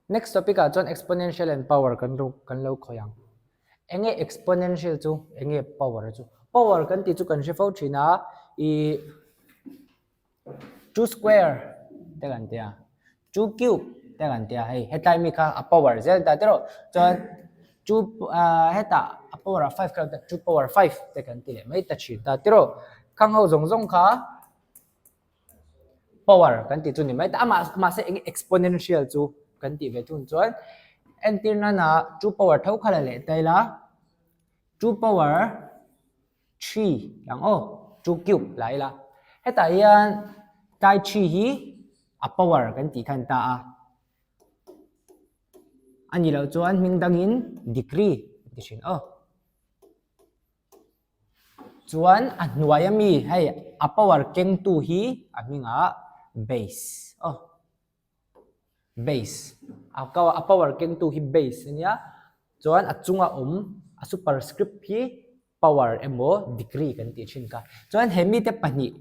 Next topic ah chuan exponential and power kan ro kan lo khawih ang. Enge exponential chu? Enge power chu? Power kan tih chu kan hre fo thin a, ih two square te kan tia, two cube te kan tia hei hetlai mi kha a power zel ta tiraw chuan two ah hetah a power ah five kha two power five te kan ti leh mai ta thin ta tiraw khang ho zawng zawng kha power kan tih chu ni mai ta amah mahse eng exponential chu kan tih ve thung chuan entir nana two power tho kha la leh ta ila two power three ang aw two cube la ila hetah hian tlai three hi a power kan tih khan ta a a nih loh chuan hming dangin degree an ti thin aw. Chuan a hnuai ami hei a power kengtu hi a hmingah base aw base a a power kengtu hi base ania chuan a chunga awm a superscript hi power emaw degree kan tih thin kha chuan he mite pahnih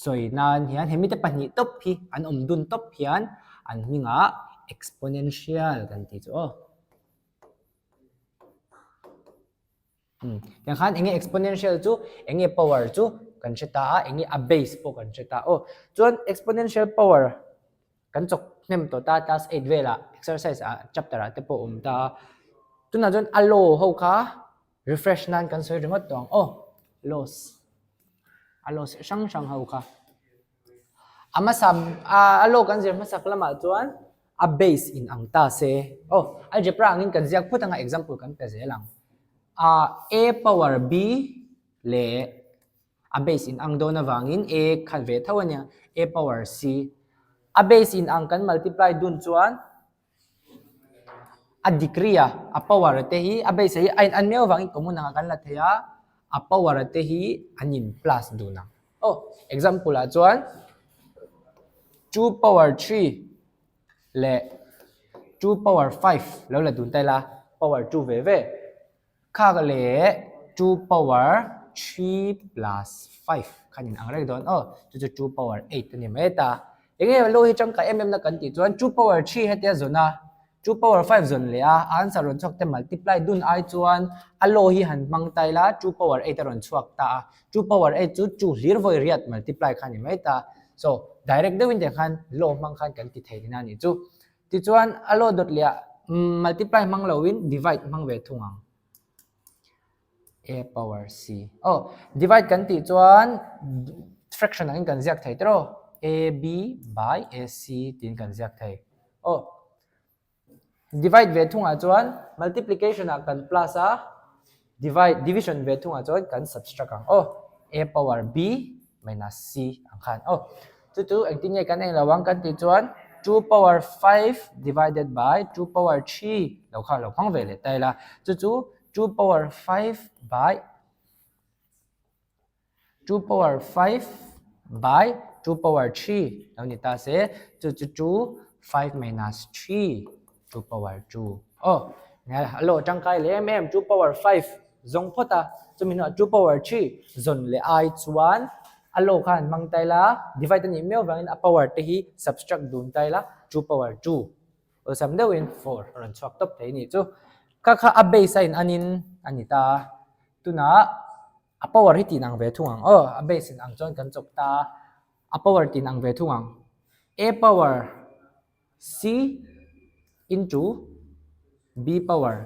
sawi nan hian he mite pahnih tawp hi an awm dun tawp hian an hmingah exponential kan tih chu aw. Tiang khan enge exponential chu enge power chu kan hre ta a enge a base pawh kan hre ta aw chuan exponential power kan chawk hnem tawh ta class eight velah exercise ah chapter ah te pawh awm ta a tunah chuan a law ho kha refresh nan kan sawi ringawt tawh ang aw laws a laws hrang hrang ho kha. A hmasa a law kan zir hmasak lamah chuan a base in ang ta se aw algebra angin kan ziak phawt anga example kan pe zel ang a a power b leh a base in ang dawn avangin a khat ve tho ania a power c a base in ang kan multiply dun chuan a degree a a power te hi a base hi a in an miau avangin common anga kan la thei a a power te hi an in plus dun ang. Aw, example ah chuan 2 power 3 leh 2 power 5 lo la dun ta ila power 2 ve ve. Khak leh 2 power 3 plus 5 khan in ang reng dawn aw, chu chu 2 power 8 a ni mai ta. Enge law hi tangkai em em na kan tih chuan 2 power 3 hetia zawn a 2 power 5 zawn leh a answer rawn chhuak te multiply dun ai chuan a law hi han hmang ta ila 2 power 8 a rawn chhuak ta a 2 power 8 chu 2 hlir vawi riat multiply kha a ni mai ta. So direct deuhin tiang khan law hmang khan kan ti thei tina a nih chu. Tichuan a law dawt leh ah multiply hmang loin divide hmang ve thung ang. A power c. Aw divide kan tih chuan fraction angin kan ziak thei tiraw a b by a c tiin kan ziak thei. Aw divide ve thungah chuan multiplication ah kan plus a divide division ve thungah chuan kan subtract ang aw a power b minus c ang khan aw chu chu engtin nge kan englo ang kan tih chuan 2 power 5 divided by 2 power 3 lo kha lo hmang ve leh ta ila chu chu 2 power 5 by 2 power 5 by 2 power 3 lo ni ta se chu chu 2 5 minus 3 2 power 2 aw a law tangkai leh em em 2 power 5 zawng phawt a chumi hnuah 2 power 3 zawn leh ai chuan a law khan hmang ta ila divide a nih miau vangin a power te hi subtract dun ta ila 2 power 2 awlsam deuhin 4 a rawn chhuak tawp thei a nih chu kha kha a base a in anin a ni ta a tunah a power hi tih ang ve thung ang aw a base in ang chuan kan chawp ta a power tih ang ve thung ang a power c into b power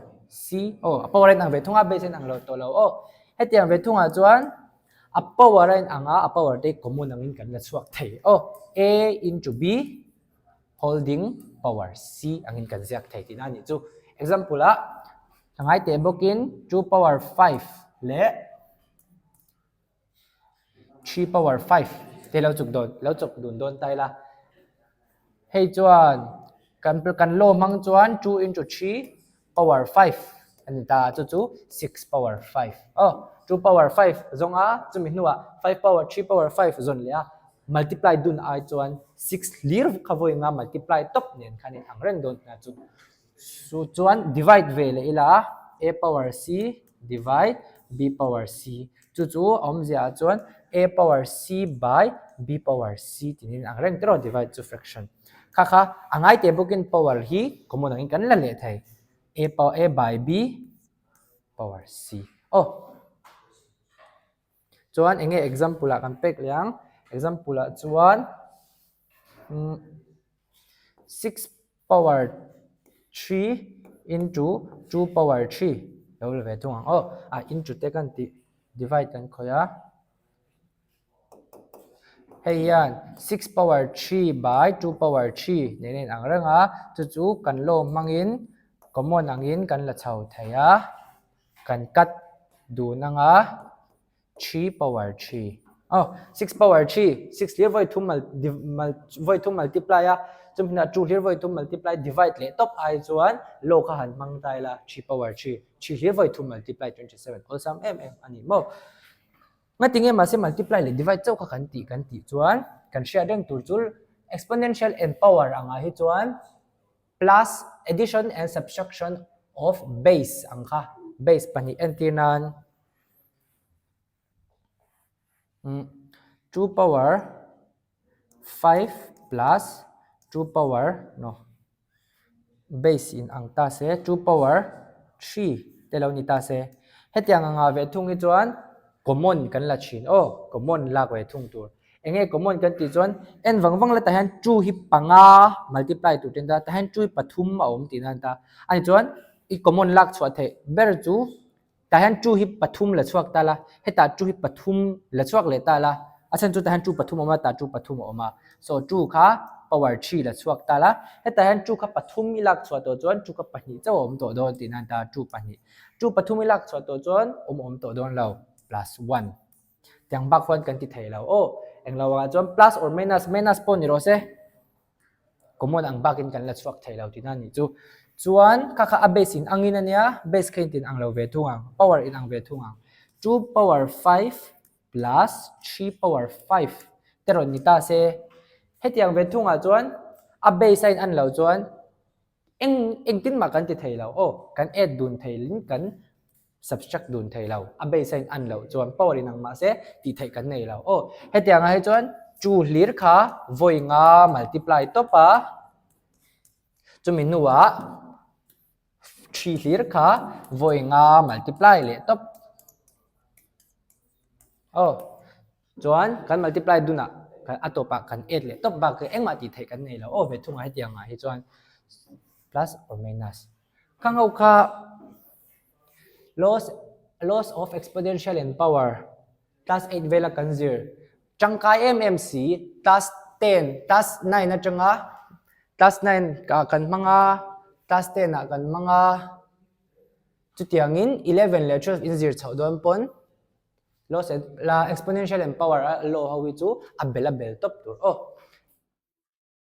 c aw a power a in ang ve thung a base a in ang lo tawh lo aw hetiang ve thungah chuan a power a in ang a a power te common angin kan la chhuak thei aw a into b holding power c angin kan ziak thei tihna a nih chu example ah ka ngai teh bawkin 2 power 5 leh 3 power 5 te lo chuk dawn lo chawk dun dawn ta ila hei chuan kan kan law hmang chuan 2 into 3 power 5 a ni ta chu chu 6 power 5 aw 2 power 5 zawnga chumi hnuah 5 power 3 power 5 zawn leh a multiply dun ai chuan 6 hlir kha vawi nga multiply tawp nen khan in ang reng dawn ta chu chu chuan divide ve leh ila a power c divide b power c chu chu a awmzia ah chuan a power c by b power c tinin ang reng tiraw divide chu fraction. Kha kha a ngai teh bawkin power hi common angin kan la leh thei. A power A by B power C. Aw. Chuan enge example ah kan pek leh ang? Example ah chuan 6 power 3 into 2 power 3 lo la ve thung ang aw. A into te kan tih divide kan khawih a. Hei hian 6 power 3 by 2 power 3 nen a inang reng a, chu chu kan law hmangin common angin kan la chho thei a. Kan cut dun anga 3 power 3 oh 6 power 3 6 hlir vawi thum vawi thum multiply a chumi hnenah 2 hlir vawi thum multiply divide leh tawp ai chuan law kha han hmang ta ila 3 power 3 3 hlir vawi thum multiply 27 awlsam em em a ni maw ngatinge mahse multiply leh divide chauh kha kan tih kan tih chuan kan hriat reng tur chu exponential and power angah hi chuan Plus, addition and subtraction of base ang kha, base pahnih entir nan 2 power 5 plus 2 power no base in ang ta se 2 power 3 te lo ni ta se hetiang anga ve thung hi chuan common kan la thin aw common lak ve thung tur Enge common kan tih chuan en vang vang la tah hian two hi panga multiply tur ten ta tah hian two hi pathum a awm tihna a ni ta. Ani chuan i common lak chhuah theih ber chu tah hian two hi pathum la chhuak ta la, hetah two hi pathum la chhuak leh ta la, a chhan chu tah hian two pathum a awm a, tah two pathum a awm a. So two kha power three la chhuak ta la, hetah hian two kha pathum i lak chhuah tawh chuan two kha pahnih chauh a awm tawh dawn tihna a ni ta, two pahnih. Two pathum i lak chhuah tawh chuan awm a awm tawh dawn lo, plus one. Tiang bak huan kan ti thei lo. Aw, englo ah chuan plus or minus, minus pawh ni rawh se. Common ang bakin kan la chhuak thei lo tihna a nih chu. Chuan kha kha a base in angin a nia, base kha in tin ang lo ve thung ang, power in ang ve thung ang. 2 power 5 plus 3 power 5 te rawn ni ta se. Hetiang ve thungah chuan a base a in an loh chuan Eng engtin mah kan ti thei lo aw, kan add dun thei in kan subtract dun thei lo, a base a in an loh chuan power in ang mahse tih theih kan nei lo aw. Hetiang ah hi chuan two hlir kha vawi nga multiply tawp a, chumi hnuah three hlir kha vawi nga multiply leh tawp aw. Chuan kan multiply dunah kan a tawpah kan add leh tawp bak engmah tih theih kan nei lo aw ve thungah hetiang ah hi chuan plus or minus. Khang ho kha laws laws of exponential and power class 8 vela kan zir tangkai em em si class 10 class 9 atanga class 9 ah kan hmang a class 10 ah kan hmang a chutiangin 11 leh 12 in zir chhoh dawn pawn Law la exponential and power a law ho hi chu a bel a bel tawp tur aw.